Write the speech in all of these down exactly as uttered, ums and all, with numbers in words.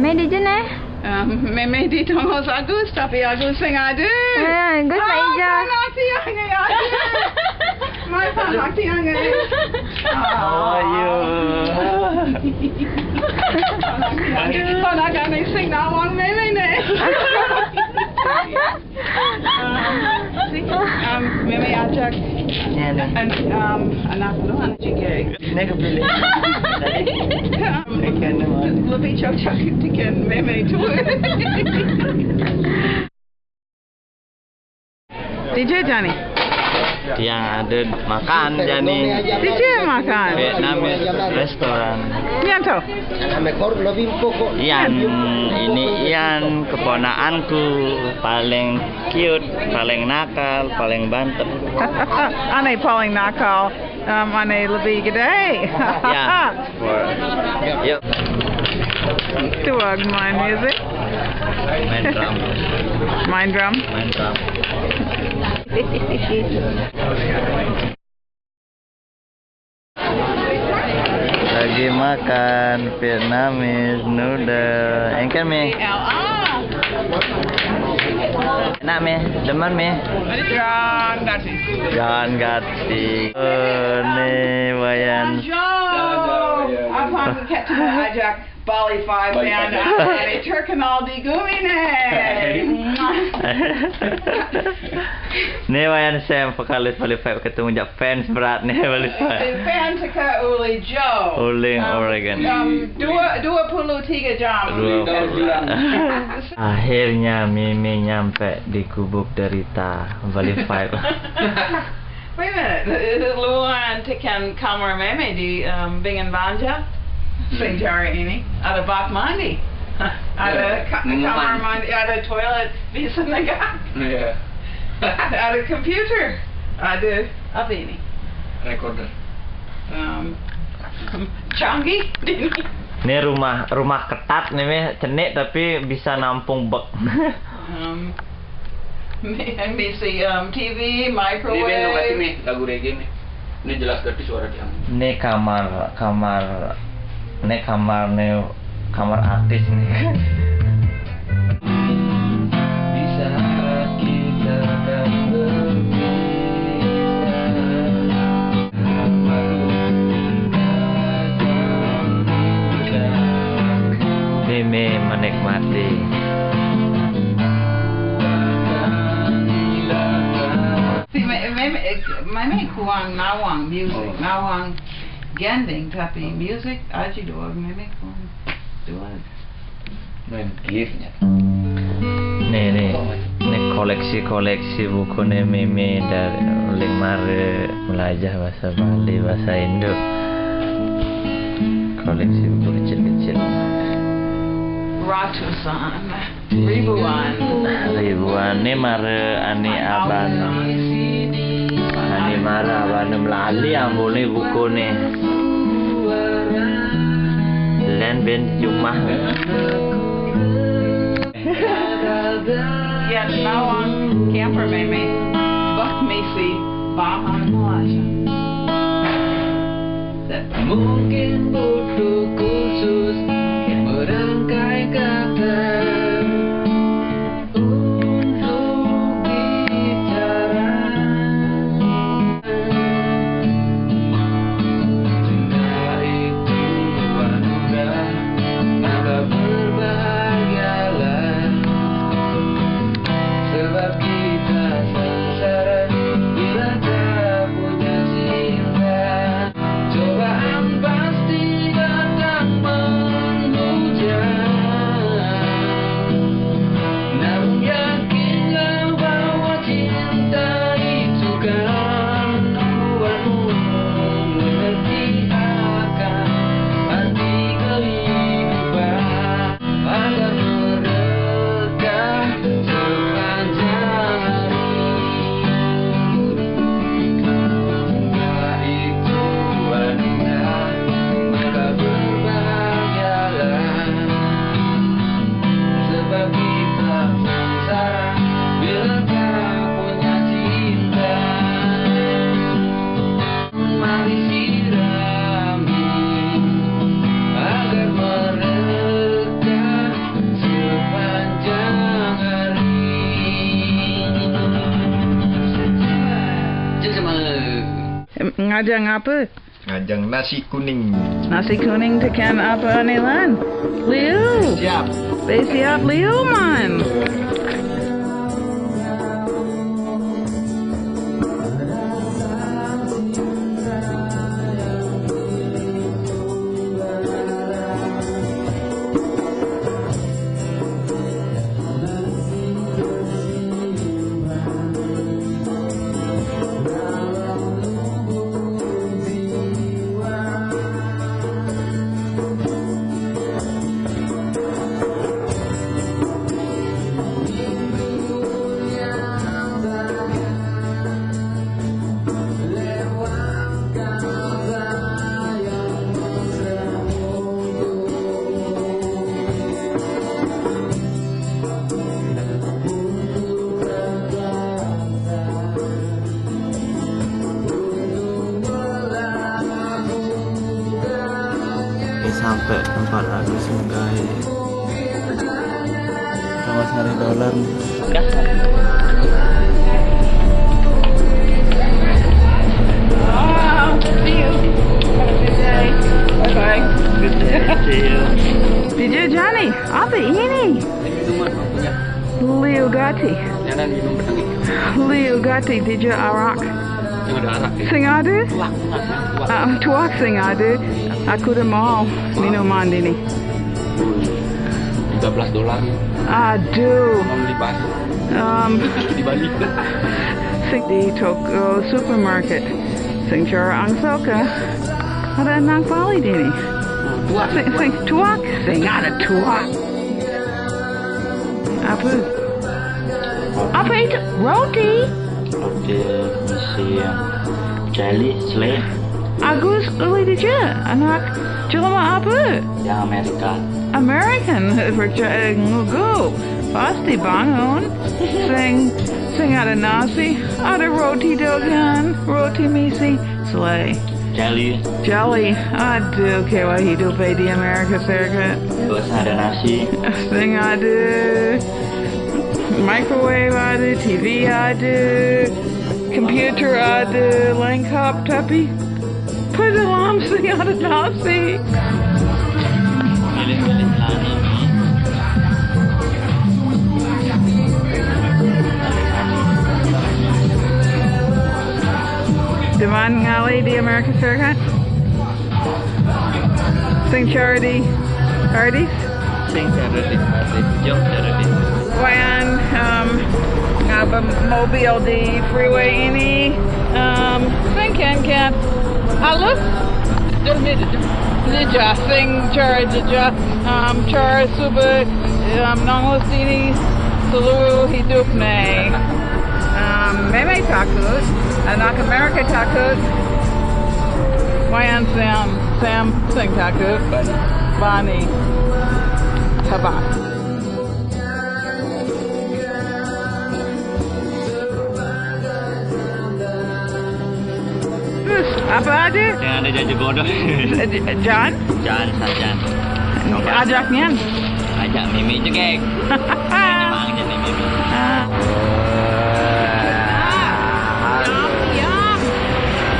Mei di jene? Um, Mei Mei di tongos Agus, tapi Agus sing ada. Ah, Agus mai ja. Mai pa mati ange. Oh, you. Pana kane sing nawang Mei Mei ne. Um, Mei Mei ajak. An, um, anak lu, anak jike. Nek pilih. Um, lebih cocok dengan Mei Mei tu. Di je jani? Tiang ada makan jani. Di je makan? Vietnamese restaurant. Yang tu? Ian, ini Ian, keponakanku, paling cute, paling nakal, paling banter. Ane paling nakal, um, ane lebih gede. Ya. Yep. Tuag main music. Main drum. Main drum. Main drum. Lagi makan Vietnamese noodle. Engken mi? Enak mi? Demen mi? Jangan kasih. Jangan kasih. Oh, ni Wayan. Bonjour. Apa kita ajak Bali Five band, Turk and all di gumine. Ni Wayan Sam, vokalis Bali Five, ketemu jak fans berat ni Bali Five. Fans ke Uli Joe. Uling, Oregon. Um, dua, dua puluh tiga jam. Dua puluh. Akhirnya Mimi nyampe di gubuk derita Bali Five. Wait a minute. Luan tekan kamar Mimi di, um, Bingan Banja. Sing jari ini. Ada bak mandi. Ada kamar mandi, ada toilet. Bisa negak. Ada computer. Ada apa ini? Recorder. Um, canggih. Ini rumah, rumah ketat nih, cenik tapi bisa nampung bek. Um, Misi, um, T V, microwave. Ini band lo, ini lagu reggae nih. Ini jelas gede suara dia. Ini kamar, kamar, ini kamar nih, kamar artis nih. Di saat kita tak berpisah. Mimi menikmati. Si Mimi, Mimi kuang nawang music, nawang gending, tapi music aji doang Mimi kuang doang. Main game nya. Nih, nih. Nih koleksi-koleksi buku nih Mimi dari uling mare belajar bahasa Bali, bahasa Indo. Koleksi buku kecil-kecil. Ratusan. Ribuan. Ribuan. Nih mare ani aban. Ani mare aban melali ambune buku nih. Len ben jumah. Yes, nawang camper Mimi. Bak misi bahan Malaysia. Mungkin butuh khusus merangkai kata untuk bicara. Cinta itu anugerah, maka berbahagialah. Sebab kita sengsara bila tak punya cinta. Cobaan pasti datang menghujani. Ngajeng apa? Ngajeng nasi kuning. Nasi kuning tekan apa ane lan? Liu. Siap. Be siap liu man. Oke, sampai tempat Agus, guys. Kita masih nyari dolar nih. Gas. Wow, see you. Have a good day. Bye-bye. Good day. See you. Did you, Johnny? Apa ini? Ini minuman, punya. Liu Gati. Jangan minum. Liu Gati, did you, arak? Yang ada arak ya? Sing ada? Tuak, tuak, tuak. Ah, tuak sing ada. Aku udah mau minuman ini. Tiga belas dolar. Aduh. Mau beli batu. Um, di Bali. Sing di toko supermarket. Sing cara angsoka. Ada anak Bali di ini. Tuak. Sing, sing tuak. Sing ada tuak. Apa? Apa itu? Roti? Roti, misi, jelly, selai. Agus, uli dija, anak jelma apa? Yang Amerika. American, percaya ngugu. Pasti bangun. Sing, sing ada nasi, ada roti dogan, roti misi, selai. Jelly. Jelly. Aduh, kewa hidup di Amerika Serikat. Terus ada nasi. Sing ada microwave, ada T V, ada computer, ada lengkap, tapi pada dalam sing ada nasi. Milih-milih celana. Dewan ngali di Amerika Serikat. Sing charity artist. Sing charity artist. Jong charity. Wayan, um, ngaba mobil di freeway ini. Um, sing ken ken. Alus. Jom ni, ni ja, sing charity ja. Um, char suba, um, nongos dini seluruh hidup ni. Um, meme takut, anak Amerika takut. Wayan Sam, Sam sing takut. Bani. Bani. Tabak. Terus, apa ada? Yang ada jaja bodoh. Jan? Jan saja. Coba. Ajaknya? Ajak Mimi jegek. Memang jadi Mimi. Ah. Yum, yum.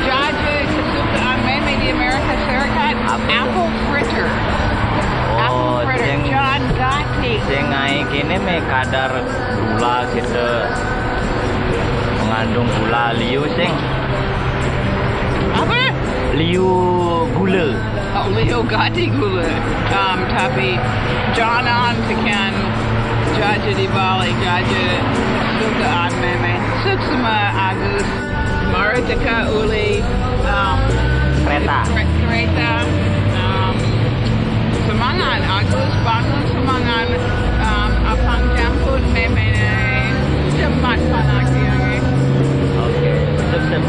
Jaja kesukaan Mimi di Amerika Serikat. Apa itu? Apple fritter. Oh, apple fritter. Sing, John Gotti. Sing ai kini me kadar gula kita mengandung gula liu sing. Apa? Liu gula. Oh, liu gati gula. Um, tapi jangan tekan jaja di Bali, jaja suka an meme. Suksma Agus. Maritaka uli, um, kereta. Kere-, kereta. Um, semangat, Agus bangun semangat, um, apang jamput meme. Cepat panaki. Oke, sip, sip.